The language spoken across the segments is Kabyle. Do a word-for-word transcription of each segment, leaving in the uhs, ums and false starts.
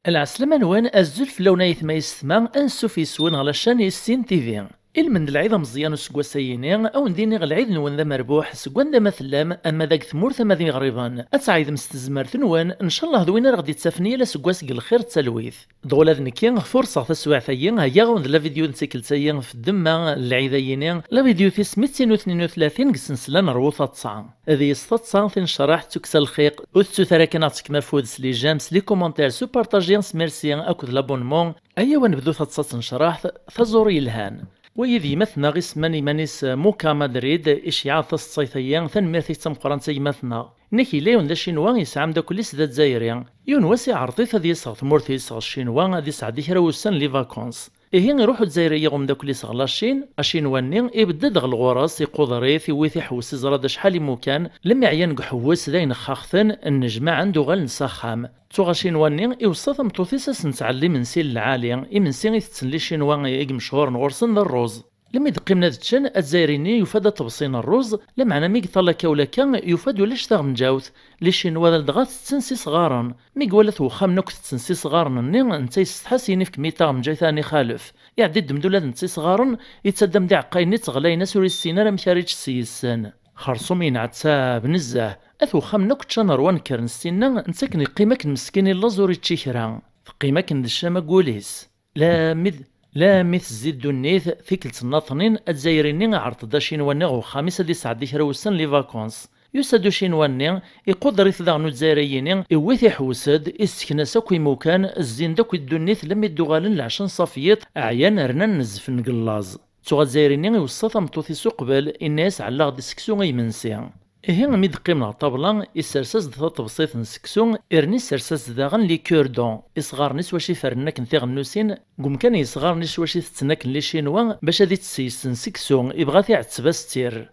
Lɛeslama-nwen, azul fell-awen ayetma yessetma, ansuf yes-wen ɣer la chaîne Yessin T V. Ilmend n lɛid ameẓyan useggas-ayini, a wen-d-iniɣ lɛid-nwen d amerbuḥ seg wanda ma tellam, ama deg tmurt ama d iɣriben. Ad tɛeydem s tezmert-nwen, ncallah d win ara ɣ-d-ittafen yal aseggas deg lxir d talwit. Dɣa ula d nekki, furṣeɣ taswiɛt-agi, heyyaɣ-awen-d la vidéo n tikkelt-agi f ddemma n lɛid-ayini, la vidéo tis mitin u tnin u tlatin deg ssensla n Rwu Taḍsa. D yis taḍsa tinecraḥt d tukksa n lxiq. Ur tettut ara kan ad ɣ-tefkem afud s les j'aime, s les commentaires, s upartaji, s merci akked l'abonnement. Ayaw ad nebdu taḍsa d tnecraḥt, taẓuri yelhan. Wagi d gma-tneɣ isemman iman-is Muka Madrid, iceyyeɛ-aɣ taseḍsayt-agi, tanemmirt-ik d tameqqrant a gma-tneɣ. Nek yella yiwen d acinwa yesɛa ameddakel-is d azzayri. Yiwen wass iɛreḍ-it ad yas ɣer tmurt-is, ɣer Ccinwa, ad isɛeddi kra wussan n les vacances. Ihi iruḥ uzzayri-yi umeddakel-is ɣer la Chine, acinwa-nni ibedd-d ɣer ɣur-s, iquder-it, iwwi-t iḥewwes iẓra-d acḥal imukan, lemmi ɛyan deg uḥewwes d ayen xxaxten, nnejmaɛen-d uɣalen s axxam. Tuɣ acinwa-nni iweṣṣa tameṭṭut-is ad sen-tɛell imensi n lɛali, imensi i tetten les Chinois i imechuren ɣur-sen d rruẓ. Lemmi d-qqimen ad ččen, azzayri-nni yufa-d aṭebsi n rruẓ, lameɛna mi yeṭṭal akka u lakka, yufa-d ulac taɣenǧawt, les Chinois d ladɣa tetten s isɣaren. Mi iwala-t wexxamen akk tetten s isɣaren-nni, netta yessetḥa s yin ifkem-iyi taɣenǧayt-a n ixalef. Iɛeddi ddem-d ula d netta isɣaren, yettaddam d iɛeqqayen-nni ttɣlayen-as ur issin ara amek ara yečč s yis-sen. Xerṣum yenɛettab nezzeh, at wexxamen akk ččan rwan kkren s tinna, netta akken yeqqim akken meskin i llaẓ ur yečči kra. Teqqim akken d ccama deg wul-is. Lammi d, lammi tezzi ddunit, tikkelt nnaṭnin, azzayri-nni iɛreḍ-d acinwa-nni ɣer wexxam-is ad isɛeddi kra wussan n les vacances. Yusa-d ucinwa-nni, iquder-it daɣen uzzayri-yini, iwwi-t iḥewwes-d, issekna-s akk imukan, zzin-d akk i ddunit, lemmi d-uɣalen leɛca n ṣafyiṭ, ɛyan rnan nezfen deg llaẓ. Tuɣ azzayri-nni iweṣṣa tameṭṭut-is uqbel, inna-yas ɛelleɣ-d seksu i yimensi. Ihi, mi d-qqimen ɣer ṭṭabla, issers-as-d taṭebsit n seksu, irni issers-as-d daɣen les cure-dents, isɣaren-is wacu ifernen akken tiɣennusin, deg umkan n yisɣaren-is wacu itetten akken les Chinois, bac ad ittess yes-sen seksu, ibɣa ad t-iɛetteb astir.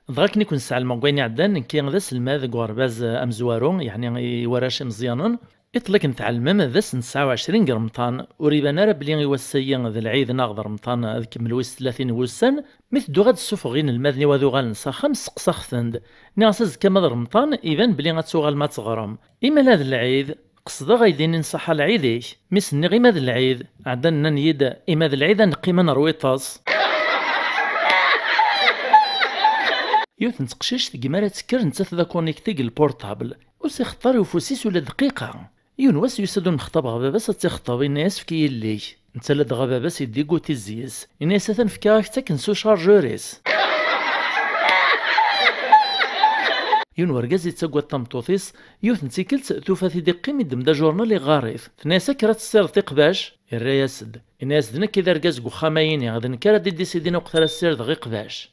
Dɣa akken i ken-sɛelmeɣ deg wayen iɛeddan, nekki d aselmad deg uɣerbaz amezwaru, yeɛni i warrac imeẓyanen. Iḍelli akken tɛelmem, d ass n tesɛa u ɛecrin deg Remḍan, ur iban ara belli i wass-agi d lɛid neɣ d Remḍan, ad ikemmel wis tlatin n wussan. Mi tedduɣ ad d-ssufɣeɣ inelmaden-iw ad uɣalen s axxam, sseqsaɣ-ten-d. Nniɣ-as azekka ma d Remḍan, iban belli ad tuɣalem ad teɣrem. Imi ala d lɛid, qesdeɣ ad yi-d-inin ṣaḥa lɛid-ik. Mi s-nniɣ imi d lɛid, ɛeddan nnan-iyi-d imi d lɛid ad neqqim ad nerwi ṭṭes. Yiwet n teqcict deg mi ara tekker nettat d akunekti deg lpurṭabl. Ur s-ixeṭṭer i ufus-is ula d dqiqa. Yiwen wass yusa-d unexṭab ɣer baba-s ad tt-ixṭeb, yenna-yas efk-iyi yelli-k. Netta ladɣa baba-s yeddigut izzi-s. Yenna-yas atan fkiɣ-ak-tt akken s uchargeur-is. Yiwen urgaz yettagad tameṭṭut-is, yiwet n tikkelt tufa-t-id iqqim iddem-d ajurnal iɣɣar-it. Tenna-yas akker ad tessireḍ iqbac. Irra-yas-d. Yenna-yas d nekk i d argaz deg uxxam-ayini, d nekk ara d-iddisidin uqet ara ssirdeɣ iqbac.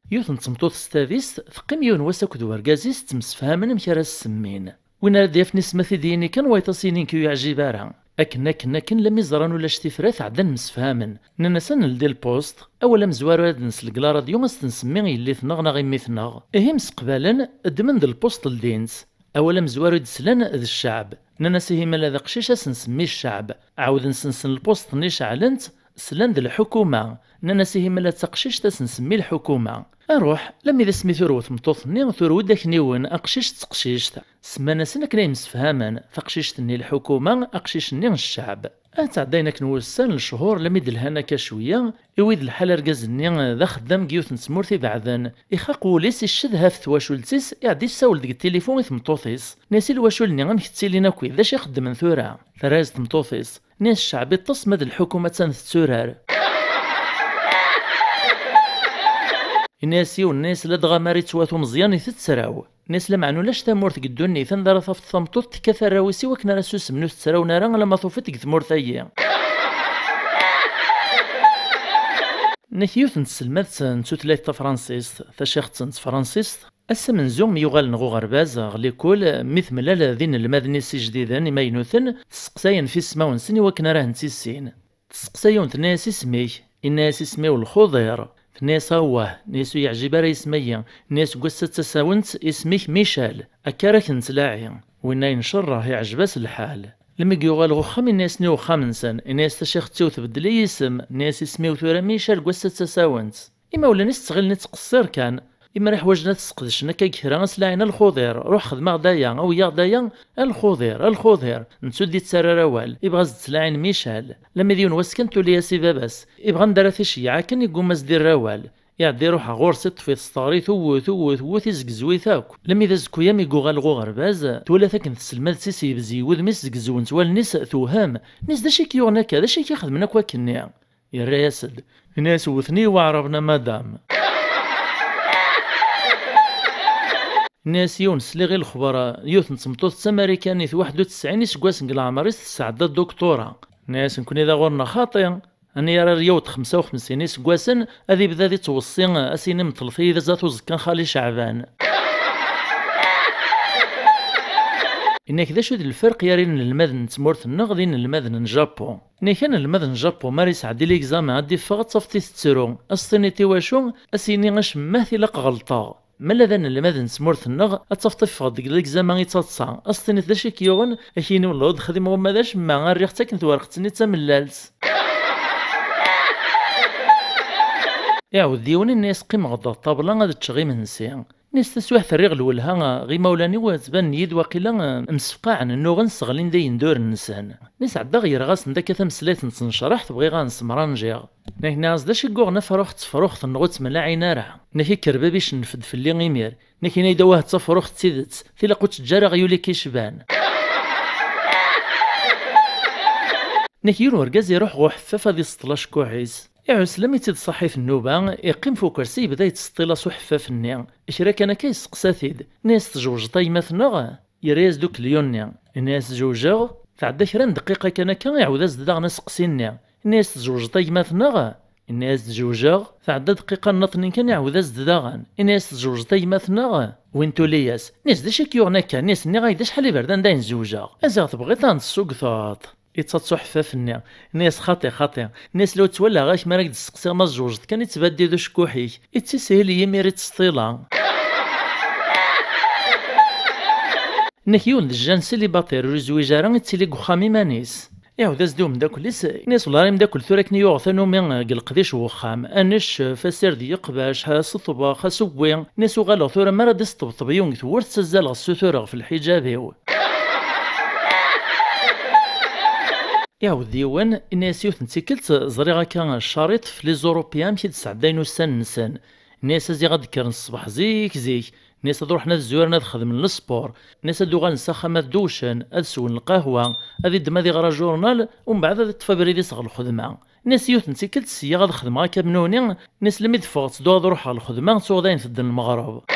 Yiwet n tmeṭṭut s tadist, teqqim yiwen wass akked urgaz-is ttemsefhamen amek ara s-semmin. Win ara d-yafen isem ad t-id-yini kan, wayeḍ ad s-yini nekk ur yeɛjib ara. Akken, akken, akken, lammi ẓran ulac tifrat, ɛeddan msefhamen. Nnan-as ad neldi lpust, awal amezwaru ara d-nsel deg la radio ad s-nsemmi yelli-tneɣ neɣ i mmi-tneɣ. Ihi mseqbalen, ddmen-d lpust ldin-tt. Awal amezwaru i d-slan d cceɛb. Nnan-as ihi ma la d aqcic ad s-nsemmi cceɛb. Ɛawden sensen lpust-nni ceɛlen-tt, slan d lḥukuma. Nnan-as ihi ma la d taqcict ad s-nsemmi lḥukuma. Aruḥ, lammi d asmi turew tmeṭṭut-nni, turew-d akniwen, aqcic d teqcict. Semman-asen akken ay msefhamen, taqcict-nni lḥukuma, aqcic-nni cceɛb. Ad tɛeddayen akken wussan, lechur, lammi d-lhan akka cwiya, iwi-d lḥal argaz-nni d axeddam deg yiwet n tmurt ibeɛden. Ixaq wul-is, icced ɣef twacult-is, iɛedda yessawel deg tilifu i tmeṭṭut-is. Nna-yas i lwacul-nni amek ttilin akk, d acu i xeddmen tura? Terra-yas tmeṭṭut-is. Nna-yas cceɛb iṭṭes ma d lḥukuma attan tetturar. Yenna-yas yiwen, nna-yas ladɣa mi ara yettwat umeẓyan i tettraw. Nna-yas lameɛna ulac tamurt deg ddunit anda ara tafeḍ tameṭṭut tekkat arraw-is i wakken ara susmen ur tettrawen ara alamma tufiḍ deg tmurt-agi. Nna-k yiwet n tselmadt n tutlayt tafransist, tacixt n tefransist, ass amenzu mi yuɣal neɣ uɣerbaz ɣer likul, mi temlal d inelmaden-is ijdiden imaynuten, tesseqsay ɣef ismawen-nsen i wakken ara hen-tissin. Testeqsa yiwen, tenna-yas isem-ik? Inna-yas isem-iw Lxuḍir. Tenna-yas awah. Nna-yas ur yeɛjib ara yisem-agi. Nna-yas deg wass-a d tasawent, isem-ik Michel. Akka ara k-nettlaɛi. Winna yencerreḥ, iɛjeb-as lḥal. Lmi i yuɣal ɣer uxxam, inna-yasen i uxxam-nsen, inna-yas: "Tacixt-iw tbeddel i yisem." Inna-yas: "Isem-iw tura Michel, deg wass-a d tasawent." Imawlan-is ttɣilen ittqeṣṣir kan. Imer ḥwajen ad sqedcen akka deg kra, ad s-laɛin: "A lxuḍir, ruḥ xdem-aɣ-d aya, awi-yaɣ-d aya, a lxuḍir, a lxuḍir." Netta ur d-yettarra ara awal, ibɣa ad s-d-ttlaɛin Michel. Lami d yiwen wass kan tuli-as i baba-s, ibɣa anda ara t-iceyyeɛ akken, igumma ad s-d-irr awal. Iɛedda iruḥ ɣur-s, iṭṭef-it s teɣri, tewwet, tewwet, tewwet, izgezw-it akk. Lami d azekka-yam i yuɣal ɣer uɣerbaz, twala-t akken tselmadt-is yebzeg wudem-is deg zzewent wallen-is, tewhem. Inna-yas: "D acu i k-yuɣen akka? D acu i k-ixedmen akk akkenni?" Yerra-yas-d. Inna-yas: "Wwten-iyi waɛraben a madam." Inna-yas yiwen: "Sliɣ i lexbar, yiwet n tmeṭṭut d tamarikanit, waḥed u tesɛin iseggasen deg leɛmer-is, tesɛedda doktura." Inna-yas: "Nekkni da ɣur-neɣ xaṭi. Ani ara yaweḍ xemsa u xemsin iseggasen, ad ibda ad ittweṣṣi, a s-yini: 'Meṭṭlet-iyi d azat uẓekka n xali Ceɛban.'" Inna-k: "D acu d lferq gar inelmaden n tmurt-nneɣ d inelmaden n Japun?" Inna-k: "Anelmad n Japun, mi ara yesɛeddi l'examen ad d-iffeɣ, ad tafeḍ-it tettru. Ad s-tiniḍ i wacu? Ad s-yini: 'Acemma, ilaq ɣelṭeɣ.' Ma d anelmad n tmurt-nneɣ, ad tafeḍ iffeɣ-d deg l'examen ittaḍsa. Ad s-tiniḍ: 'D acu i k-yuɣen?' Ad k-yini: 'Wallah, ur d-xdimeɣ uma d acemma, rriɣ-tt akken twerqet-nni d tamellalt.'" Iɛawed yiwen, inna-yas: "Qqimeɣ-d ɣer ṭṭabla ad ččeɣ imensi." Inna-yas: "Taswiɛt rriɣ lwelha ɣer imawlan-iw, ttbanen-iyi-d waqila msefqaɛen, nnuɣen, sseɣlin-d ayenduren-nsen." Inna-yas: "Ɛeddaɣ yerɣ-asen-d akka tameslayt n tnecraḥt, bɣiɣ ad nsemranjiɣ." Inna-k: "Nniɣ-as: 'D acu i yuɣen afrux d tefruxt, nnuɣ ur ttmlaɛin ara?'" Inna-k: "Ikerba bicennef-d fell-i imir." Inna-k: "Ini-d awah d tafruxt d tidet, tilaq ur teǧǧa ara aɣyul i k-icban." Inna-k: "Yiwen urgaz iruḥ ɣer uḥeffaf ad iseṭṭel acekkuḥ-is. Iɛuslam i tt-id-ṣaḥit nnuba, iqqim f ukersi, yebda yettseṭṭil-as uḥeffaf-nni. Kra kan akka yesteqsa-t-id. Inna-yas: 'Tjewjeḍ a gma-tneɣ?' Yerra-yas-d ukelyun-nni. Inna-yas: 'Zewjeɣ.' Tɛedda kra n dqiqa kan akka, iɛawed-as-d daɣen aseqsi-nni. Inna-yas: 'Tjewjeḍ a gma-tneɣ?' Inna-yas: 'Zewjeɣ.' Tɛedda dqiqa nniḍen kan, iɛawed-as-d daɣen. Inna-yas: 'Tjewjeḍ a gma-tneɣ?' Win tuli-yas. Inna-yas: 'D acu i k-yuɣen akka?' Inna-yas: 'Nniɣ-ak-d acḥal iberdan d ayen zewjeɣ. Aziɣ tebɣiḍ ad n-tessugteḍ. Yettaḍsa uḥeffaf-nni. Inna-yas: 'Xaṭi, xaṭi.' Inna-yas: 'La ur ttwalaɣ akk mi ara k-d-sseqsiɣ ma tzewjeḍ kan, ittbaddi d ucekkuḥ-ik. Ittishil yimir ittseṭṭila.'" Inna-k: "Yiwen d jjan célibataire ur yezwiǧ ara, ittili deg uxxam iman-is." Iɛawed-as-d i umeddakel-is, inna-yas: "Wellah a ameddakel, tura akken i yuɣ tanumi deg leqdic n uxxam, ad neccef, asired n yeqbac, s ṭṭbex, asewwi." Inna-yas: "Uɣaleɣ tura mi ara d-isṭebṭeb yiwen deg tewwurt, ttazzaleɣ ssutureɣ ɣef lḥiǧab-iw." Iɛawed yiwen, inna-yas: "Yiwet n tikkelt ẓriɣ akka ccaṛiṭ f les Européens amek i d-sɛeddayen ussan-nsen." Inna-yas: "Ad ziɣ ad d-kkren ṣṣbeḥ zik zik." Inna-yas: "Ad ruḥen ad zuren, ad xedmen lesport." Inna-yas: "Ad uɣalen s axxam ad dewcen, ad swen lqahwa, ad iddem ad iɣer ajurnal, umbeɛd ad iṭṭef abrid-is ɣer lxedma." Inna-yas: "Yiwet n tikkelt seyyaɣ ad xedmeɣ akamnuni." Inna-yas: "Lmi d-ffɣeɣ ttedduɣ ad ruḥeɣ ɣer lxedma, tuɣ dayen tedden lmeɣreb."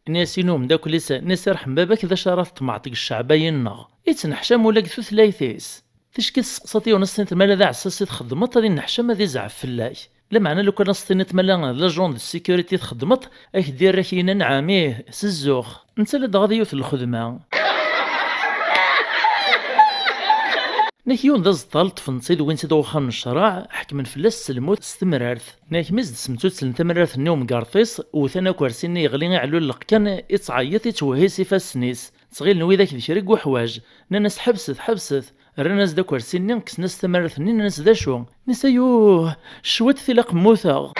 Inna-yas yiwen umeddakel-is, inna-yas: "Irḥem baba-k, d acu ara tṭemɛeḍ deg cceɛba-yi-nneɣ?" Ittneḥcam ula deg tutlayt-is. Ticki testeqsaḍ yiwen s-tiniḍ ma la d aɛessas i txeddmeḍ, ad inneḥcam, ad izɛef fell-ak. Lameɛna lukan ad s-tiniḍ ma la d l'agent de sécurité i txeddmeḍ, ad k-d-irr, ad k-yini: 'Nɛam, ih, s zzux. Netta la dɣa d yiwet n lxedma.'" Inna-k yiwen d aẓeṭṭal, ṭṭfen-t-id, wwin-t-id ɣer uxxam n ccreɛ, ḥekmen fell-as s lmut s temrart. Inna-k mi s-d-smtuttlen tamrart-nni i umgerṭ-is, wwten akersi-nni yeɣli iɛlulleq kan, ittɛeyyiḍ, ittwehhi s ifassen-is. Ttɣilen widak d kra n uḥwaǧ. Nnan-as: "Ḥebset, ḥebset!" Rran-as-d akersi-nni, kksen-as tamrart-nni, nnan-as: "D acu?" Inna-s: "Ayuh, cwiṭ tilaq mmuteɣ."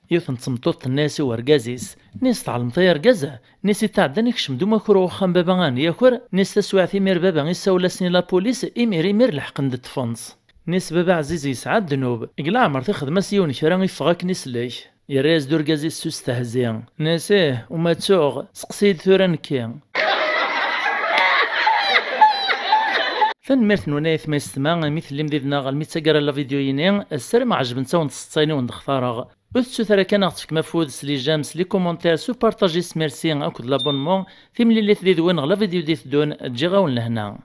Yiwet n tmeṭṭut tenna-yas i urgaz-is, inna-yas: "Tɛelmeḍ ay argaz?" Inna-yas: "Itɛeddan ikcem-d umakur uxxam baba ad n-yaker." Inna-yas: "Taswiɛt imir baba issawel-asen i lapulis, imir imir leḥqen-d ṭṭfen-tt." Inna-yas: "Baba ɛziz yesɛa ddnub, deg leɛmer tixdem-as yiwen kra iffeɣ akken islek." Yerra-yas-d urgaz-is s ustehzi. Inna-yas: "Ih, uma ttuɣ, seqsi-yi-d tura nekki." Tanemmirt-nwen ay atma yessetma, mi tellim did-neɣ almi d taggara n la vidéo-yini. Ssarameɣ ɛejbent-awen tseḍsayin i wen-d-xtareɣ. Ur tettut ara kan ad aɣ-tefkem afud s les j'aime, s les commentaires, s upartaji, s merci akked l'abonnement. Timlilit did-wen ɣer la vidéo d-iteddun, ǧǧiɣ-awen lehna.